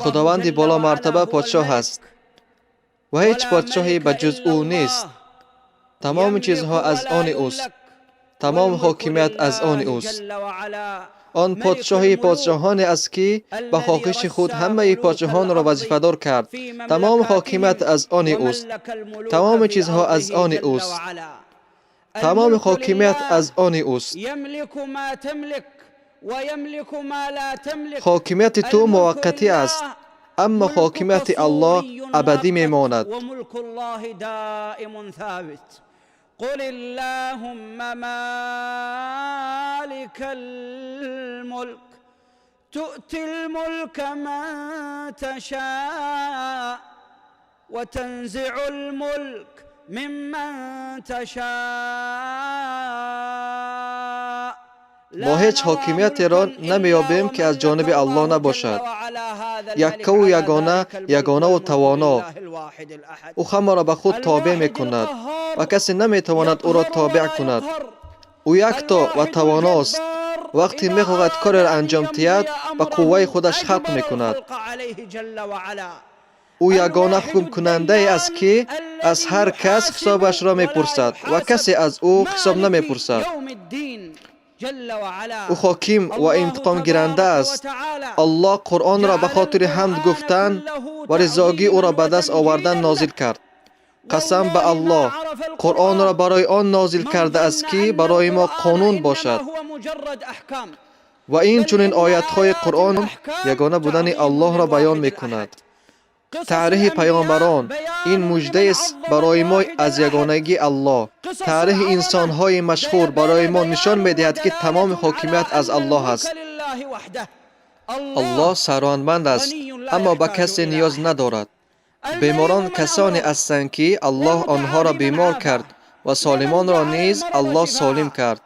Худованди боломартаба подшоҳ аст ва ҳеҷ подшоҳе ба ҷуз ӯ нест. Тамоми чизҳо аз они ӯст. Тамоми ҳокимият аз они ӯст. Он подшоҳи подшоҳоне аст, ки ба хоҳиши худ ҳамаи подшоҳонро вазифадор кард. Тамоми ҳокимият аз они ӯст. Тамоми чизҳо аз они ӯст. Тамоми ҳокимият аз они ӯст. Ҳокимияти ту муваққатӣ аст, аммо ҳокимияти Аллоҳ абадӣ мемонад. قل اللهم مالك الملك تؤتي الملك من تشاء وتنزع الملك ممن تشاء. Мо ҳеҷ ҳокимиятеро намеёбем, ки аз ҷониби Аллоҳ набошад. Яккаву ягона, ягонаву тавоно. Ӯ ҳамаро ба худ тобеъ мекунад ва касе наметавонад ӯро тобеъ кунад. Ӯ якто ва тавоност. Вақте мехоҳад кореро анҷом диҳад, ба қувваи худаш халқ мекунад. Ӯ ягона ҳукмкунандае аст, ки аз ҳар кас ҳисобашро мепурсад ва касе аз ӯ ҳисоб намепурсад. Ӯ ҳоким ва интиқомгиранда аст. Аллоҳ Қуръонро ба хотири ҳамд гуфтан ва ризогии ӯро ба даст овардан нозил кард. Қасам ба Аллоҳ, Қуръонро барои он нозил кардааст, ки барои мо қонун бошад. Ва инчунин оятҳои Қуръон ягона будани Аллоҳро баён мекунад. Таърихи паёмбарон ин муждаест барои мо аз ягонагии Аллоҳ. Таърихи инсонҳои машҳур барои мо нишон медиҳад, ки тамоми ҳокимият аз Аллоҳ аст. Аллоҳ сарватманд аст, аммо ба касе ниёз надорад. Беморон касоне ҳастанд, ки Аллоҳ онҳоро бемор кард, ва солимонро низ Аллоҳ солим кард.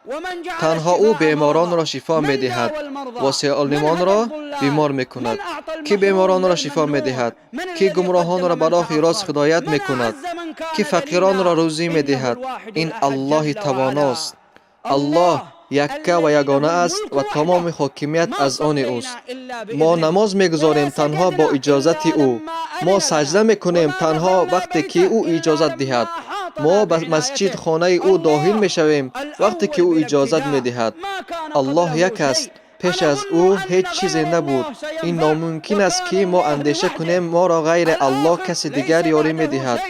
Танҳо ӯ беморонро шифо медиҳад ва солимонро бемор мекунад. Кӣ беморонро шифо медиҳад? Кӣ гумроҳонро ба роҳи рост ҳидоят мекунад? Кӣ фақиронро рӯзӣ медиҳад? Ин Аллоҳи тавоност. Аллоҳ якка ва ягона аст ва тамоми ҳокимият аз они ӯст. Мо намоз мегузорем танҳо бо иҷозати ӯ. Мо саҷда мекунем танҳо вақте ки ӯ иҷозат диҳад. Мо ба масҷид, хонаи ӯ, дохил мешавем, вақте ки ӯ иҷозат медиҳад. Аллоҳ як аст. Пеш аз ӯ ҳеҷ чизе набуд. Ин номумкин аст, ки мо андеша кунем, моро ғайри Аллоҳ касе дигар ёрӣ медиҳад.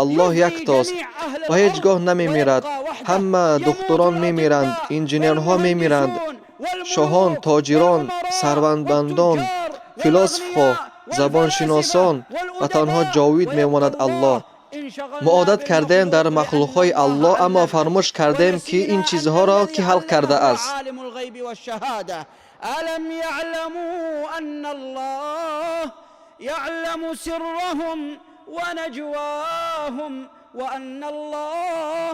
Аллоҳ яктост ва ҳеҷ гоҳ намемирад. Ҳама духтурон мемиранд, инженерҳо мемиранд, шоҳон, тоҷирон, сарватмандон, философҳо, забоншиносон, ва танҳо ҷовид мемонад Аллоҳ. Мо одат кардаем дар махлуқҳои Аллоҳ, аммо фаромӯш кардаем, ки ин чизҳоро кӣ халқ кардааст. ألم يعلموا أن الله يعلم سرهم ونجواهم وأن الله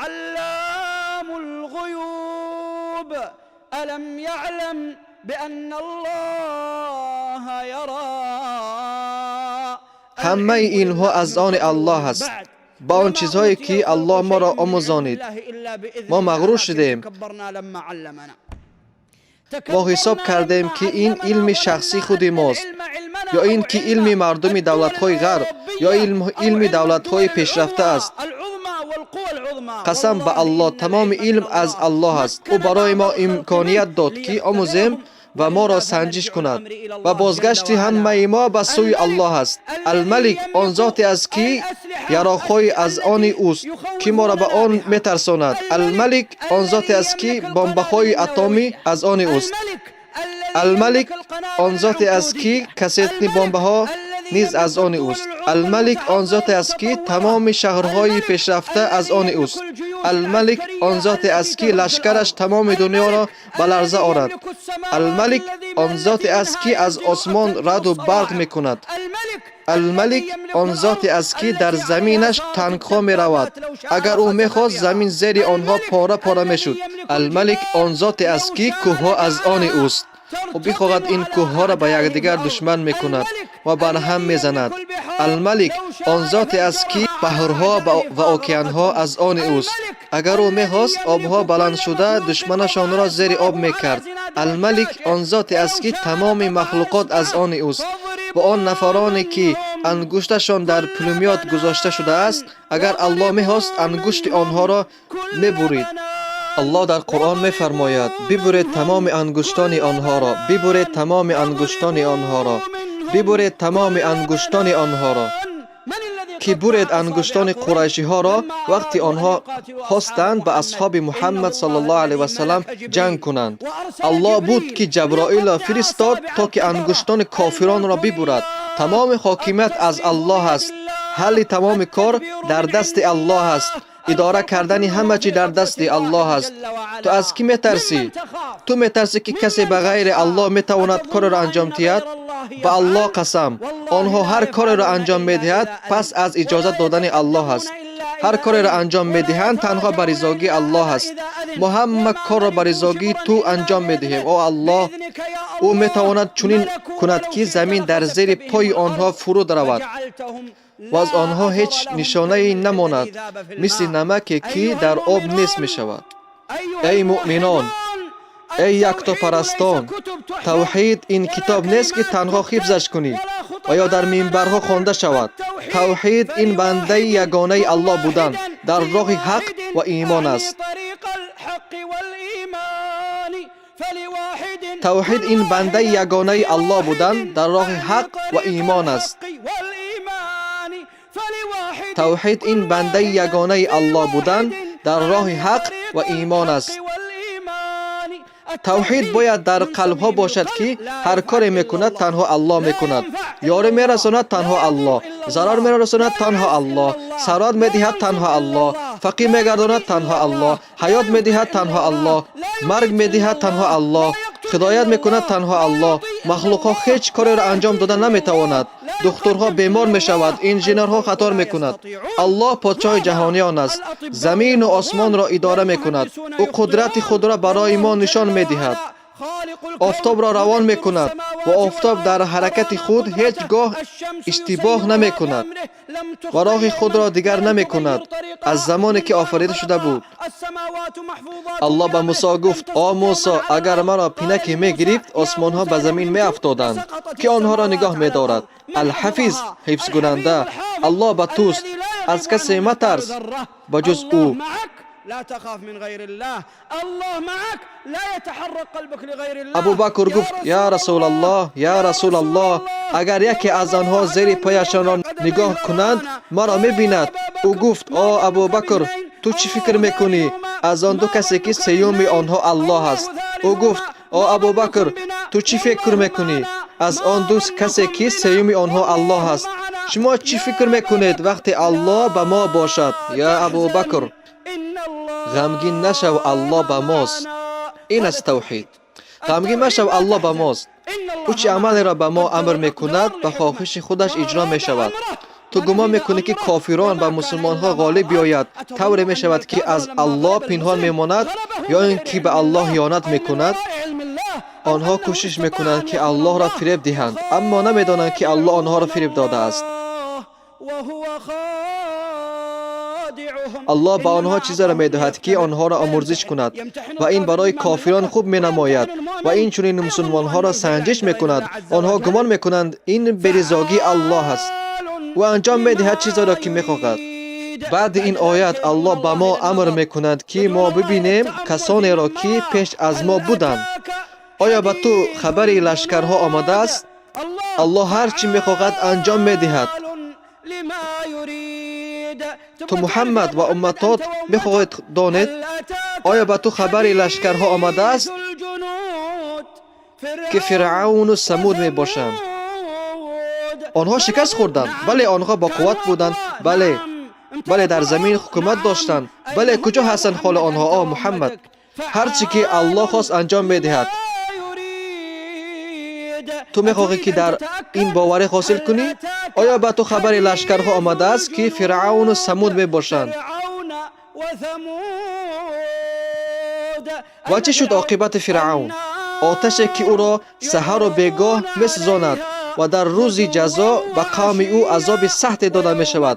علام الغيوب ألم يعلم بأن الله يرى. Ҳамаи инҳо аз они Аллоҳ аст. Ба он чизҳое, ки Аллоҳ моро омӯзонид, мо мағрур шудем. Мо ҳисоб кардем, ки ин илми шахсии худи мост, ё ин ки илми мардуми давлатҳои ғарб, ё илми давлатҳои пешрафта аст. Қасам ба Аллоҳ, тамоми илм аз Аллоҳ аст. Ӯ барои мо имконият дод, ки омӯзем ва моро санҷиш кунад, ва бозгашти ҳамаи мо ба сӯи Аллоҳ аст. Алмалик он зоте аст, ки яроқҳои аз они ӯст, ки моро ба он метарсонад. Алмалик он зоте аст, ки бомбаҳои атомӣ аз они ӯст. Алмалик он зоте аст, ки кассетный бомбаҳо низ аз они ӯст. Алмалик он зоте аст, ки тамоми шаҳрҳои пешрафта аз они ӯст. Алмалик он зоте аст, ки лашкараш тамоми дунёро ба ларза орад. Алмалик он зоте аст, ки аз осмон раъду барқ мекунад. Алмалик он зоте аст, ки дар заминаш танкҳо меравад. Агар ӯ мехост, замин зери онҳо пора пора мешуд. Алмалик он зоте аст, ки кӯҳҳо аз они ӯст. Ӯ бихоҳад, ин кӯҳҳоро ба якдигар душман мекунад ва барҳам мезанад. Алмалик он зоте аст, ки баҳрҳо ва океанҳо аз они ӯст. Агар ӯ мехост, обҳо баланд шуда душманашонро зери об мекард. Алмалик он зоте аст, ки тамоми махлуқот аз они ӯст. Ва он нафароне, ки ангушташон дар пулемёт гузошта шудааст, агар Аллоҳ мехост, ангушти онҳоро мебурид. Аллоҳ дар Қуръон мефармояд: бибуред тамоми ангуштони онҳоро, бибуред тамоми ангуштони онҳоро, бибуред тамоми ангуштони онҳоро. Ки буред ангуштони қурайшиҳоро, вақти онҳо хостанд ба асҳоби Муҳаммад саллаллоҳу алайҳи васаллам ҷанг кунанд. Аллоҳ буд, ки Ҷаброилро фиристод, то ки ангуштони кофиронро бибурад. Тамоми ҳокимият аз Аллоҳ аст. Ҳалли тамоми кор дар дасти Аллоҳ аст. Идора кардани ҳама чӣ дар дасти Аллоҳ аст. Ту аз кӣ метарсӣ? Ту метарсӣ, ки касе ба ғайри Аллоҳ метавонад кореро анҷом диҳад? Ба Аллоҳ қасам, онҳо ҳар кореро анҷом медиҳад, пас аз иҷозат додани Аллоҳ аст. Ҳар кореро анҷом медиҳанд, танҳо ба ризогии Аллоҳ аст. Мо ҳама корро ба ризогии ту анҷом медиҳем, о Аллоҳ. Ӯ метавонад чунин кунад, ки замин дар зери пои онҳо фуруд равад ва аз онҳо ҳеҷ нишонае намонад, мисли намаке, ки дар об нест мешавад. Эй муъминон, эй яктопарастон, тавҳид ин китоб нест, ки танҳо ҳифзаш кунӣ ва ё дар минбарҳо хонда шавад. Тавҳид ин бандаи ягонаи Аллоҳ будан дар роҳи ҳақ ва имон аст. Тавҳид ин бандаи ягонаи Аллоҳ будан дар роҳи ҳақ ва имон аст. Тавҳид ин бандаи ягонаи Аллоҳ будан дар роҳи ҳақ ва имон аст. Тавҳид бояд дар қалбҳо бошад, ки ҳар коре мекунад, танҳо Аллоҳ мекунад. Ёрӣ мерасонад танҳо Аллоҳ, зарар мерасонад танҳо Аллоҳ, сарват медиҳад танҳо Аллоҳ, фақир мегардонад танҳо Аллоҳ, ҳаёт медиҳад танҳо Аллоҳ, марг медиҳад танҳо Аллоҳ, ҳидоят мекунад танҳо Аллоҳ. Махлуқҳо ҳеҷ кореро анҷом дода наметавонад. Духтурҳо бемор мешавад, инженерҳо хатор мекунад. Аллоҳ подшоҳи ҷаҳониён аст, замину осмонро идора мекунад. Ӯ қудрати худро барои мо нишон медиҳад. Офтобро равон мекунад ва офтоб дар ҳаракати худ ҳеҷ гоҳ иштибоҳ намекунад ва роҳи худро дигар намекунад аз замоне, ки офарида шуда буд. Аллоҳ ба Мусо гуфт: о Мусо, агар маро пинаке мегирифт, осмонҳо ба замин меафтоданд. Ки онҳоро нигоҳ медорад? Алҳафиз, ҳифзкунанда, Аллоҳ ба туст. Аз касе матарс, ба ҷуз ӯ. لا تخاف من غير الله، الله معك، لا يتحرك قلبك لغير الله. Абубакр гуфт: я Расулаллоҳ, я Расулаллоҳ, агар яке аз онҳо зери пояшонро нигоҳ кунанд, маро мебинад. Ӯ гуфт: о Абубакр, ту чӣ фикр мекунӣ аз он ду касе, ки сеюми онҳо Аллоҳ аст? Ӯ гуфт: о Абубакр, ту чӣ фикр мекунӣ аз он ду касе, ки сеюми онҳо Аллоҳ аст? Шумо чӣ фикр мекунед, вақте Аллоҳ ба мо бошад? Я Абубакр, ғамгин нашав, Аллоҳ ба мост. Ин аст тавҳид. Ғамгин машав, Аллоҳ ба мост. Ӯ чӣ амалеро ба мо амр мекунад, ба хоҳиши худаш иҷро мешавад. Ту гумон мекунӣ, ки кофирон ба мусулмонҳо ғолиб биёяд, тавре мешавад, ки аз Аллоҳ пинҳон мемонад ё ин ки ба Аллоҳ хиёнат мекунад? Онҳо кӯшиш мекунанд, ки Аллоҳро фиреб диҳанд, аммо намедонанд, ки Аллоҳ онҳоро фиреб додааст. Аллоҳ ба онҳо чизеро медиҳад, ки онҳоро омӯрзиш кунад, ва ин барои кофирон хуб менамояд, ва инчунин мусулмонҳоро санҷиш мекунад. Онҳо гумон мекунанд, ин беризогии Аллоҳ аст. Ӯ анҷом медиҳад чизеро, ки мехоҳад. Баъди ин оят Аллоҳ ба мо амр мекунад, ки мо бибинем касонеро, ки пеш аз мо буданд. Оё ба ту хабари лашкарҳо омадааст? Аллоҳ ҳар чӣ мехоҳад, анҷом медиҳад. Ту Муҳаммад ва умматот мехоҳед донед, оё ба ту хабари лашкарҳо омадааст, ки Фиръавну Самуд мебошанд? Онҳо шикаст хӯрданд. Бале, онҳо боқувват буданд. Бале, бале, дар замин ҳукумат доштанд. Бале, куҷо ҳастанд ҳоли онҳо, о Муҳаммад? Ҳар чӣ ки Аллоҳ хост, анҷом медиҳад. Ту мехоҳӣ, ки дар ин боварӣ ҳосил кунӣ? Оё ба ту хабари лашкарҳо омадааст, ки Фиръавну Самуд мебошанд? Ва чӣ шуд оқибати Фиръавн? Оташе, ки ӯро саҳару бегоҳ месӯзонад, ва дар рӯзи ҷазо ба қавми ӯ азоби сахте дода мешавад.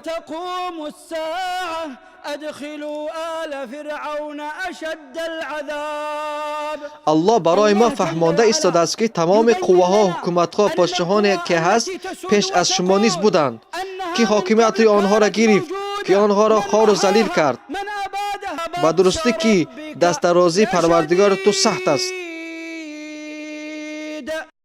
أدخلوا آل فرعون أشد العذاب. Аллоҳ барои мо фаҳмонда истодааст, ки тамоми қувваҳо, ҳукуматҳо, подшоҳоне ки ҳаст, пеш аз шумо низ буданд, ки ҳокимияти онҳоро гирифт, ки онҳоро хору залил кард. من أبادها. Ба дурустӣ, ки дастдарозии Парвардигори ту сахт аст. شديد.